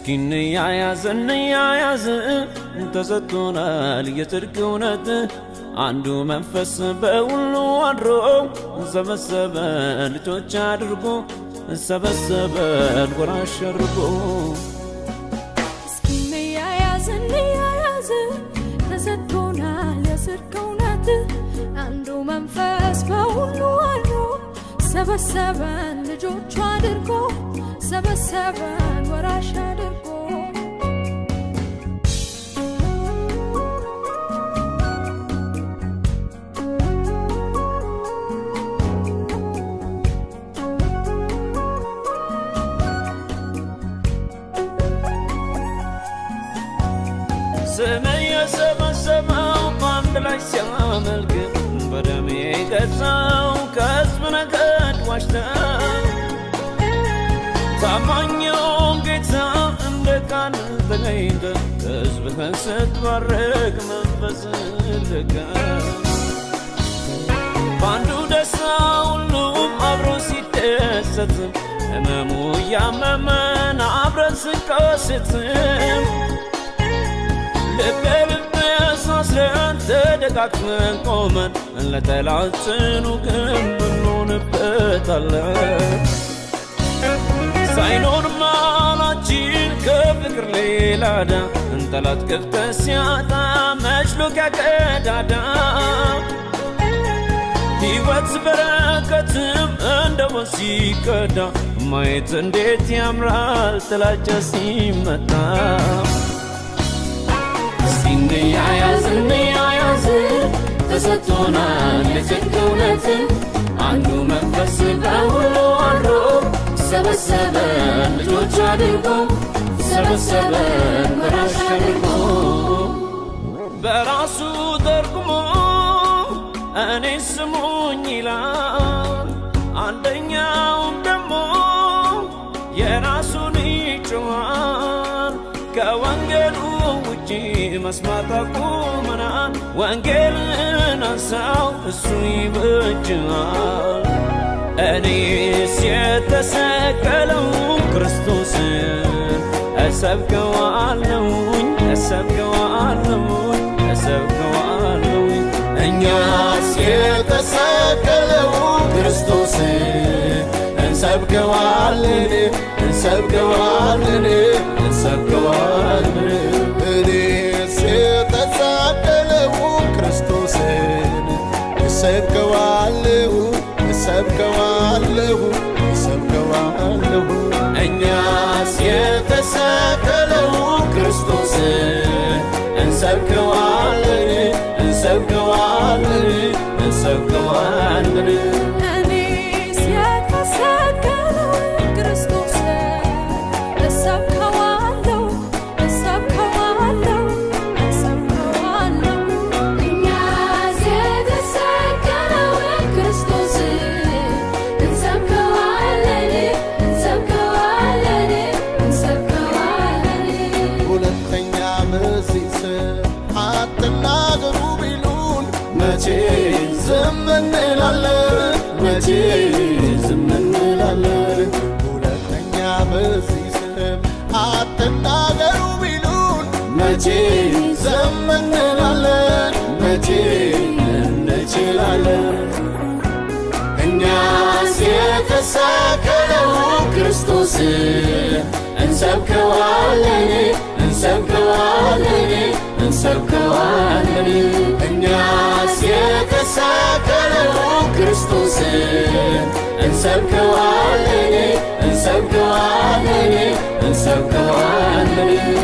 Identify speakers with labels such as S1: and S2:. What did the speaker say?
S1: እስኪ እንያያዝ እንያያዝ፣ ተሰጥቶናል የጽድቅ እውነት። አንዱ መንፈስ በሁሉ አድሮ ሰበሰበን ልጆች አድርጎ፣ ሰበሰበን ወራሽ አድርጎ።
S2: እስኪ እንያያዝ እንያያዝ፣ ተሰጥቶናል የጽድቅ እውነት። አንዱ መንፈስ በሁሉ አድሮ ሰበሰበን ልጆቹ አድርጎ፣ ሰበሰበን ወራሽ አድርጎ።
S1: ስም የሰበሰበው በአንድ ላይ ሲያመልክ፣ በደም የገዛው ከሕዝብ ነገድ ዋጅተው፣ ታማኙን ጌታ እንደ ቃል ተገኝተ ሕዝብህን ስትባርክ መንፈስ ልከ፣ በአንዱ ደስታ ሁሉም አብሮ ሲደሰት፣ ህመሙ እያመመን አብረን ስንቃስትም፣ ልብ ልብ ሳስረን ተደጋግፈን ቆመን ለጠላት ጽኑ ግንብ እንሆንበታለን። ሳይኖር መሃላችን ከፍቅር ሌላ ዕዳ፣ ጠላት ክፍተት ሲያጣ መሽሎኪያ ቀዳዳ፣ ሕይወት በረከትም እንደ ወንዝ ሲቀዳ ማየት እንዴት ያምራል ጥላቻ ሲመጣ። እስኪ እንያያዝ እንያያዝ፣ ተሰጥቶናል የጽድቅ እውነት። አንዱ መንፈስ በሁሉ አድሮ ሰበሰበን ልጆች አድርጎ፣ ሰበሰበን ወራሽ አድርጎ። በራሱ ተርጉሞ እኔ ስሙኝ ይላል፣ አንደኛውም ደግሞ የራሱን ይጮኻል። ከወንጌሉ ውጪ መስማት አቁመናል። ወንጌልን አንሳው፣ እሱ ይበጅሃል። እኔስ የተሰቀለው ክርስቶስን እሰብከዋለሁኝ፣ እሰብከዋለሁኝ፣ እሰብከዋለሁኝ።
S3: እኛስ የተሰቀለው ክርስቶስን እንሰብከዋለን፣ እንሰብከዋለን፣ እንሰብከዋለን። እኔስ የተሰቀለው ክርስቶስን እሰብከዋለሁ፣ እሰብከዋለሁ፣ እሰብከዋለሁ።
S1: እኛስ የተሰቀለው ክርስቶስን እንሰብከዋለን፣ እንሰብከዋለን፣ እንሰብከዋለን።
S2: እኔስ የተሰቀለውን ክርስቶስን እሰብከዋለሁ፣ እሰብከዋለሁ፣ እሰብከዋለሁ። እኛስ የተሰቀለውን ክርስቶስን እንሰብከዋለን፣ እንሰብከዋለን፣ እንሰብከዋለን።
S3: ሁለተኛ በዚህ ስም አትናገሩ ቢሉን መቼ ዝም እንላለን? መቼ ዝም እንላለን? ሁለተኛ በዚህ ስም አትናገሩ ቢሉን መቼ ዝም እንላለን? መቼ እንችላለን?
S1: እኛስ የተሰቀለው ክርስቶስን እንሰብከዋለን፣ እንሰብከዋለን፣ እንሰብከዋለን። እኛስ የተሰቀለው ክርስቶስን እንሰብከዋለን፣ እንሰብከዋለን፣ እንሰብከዋለን።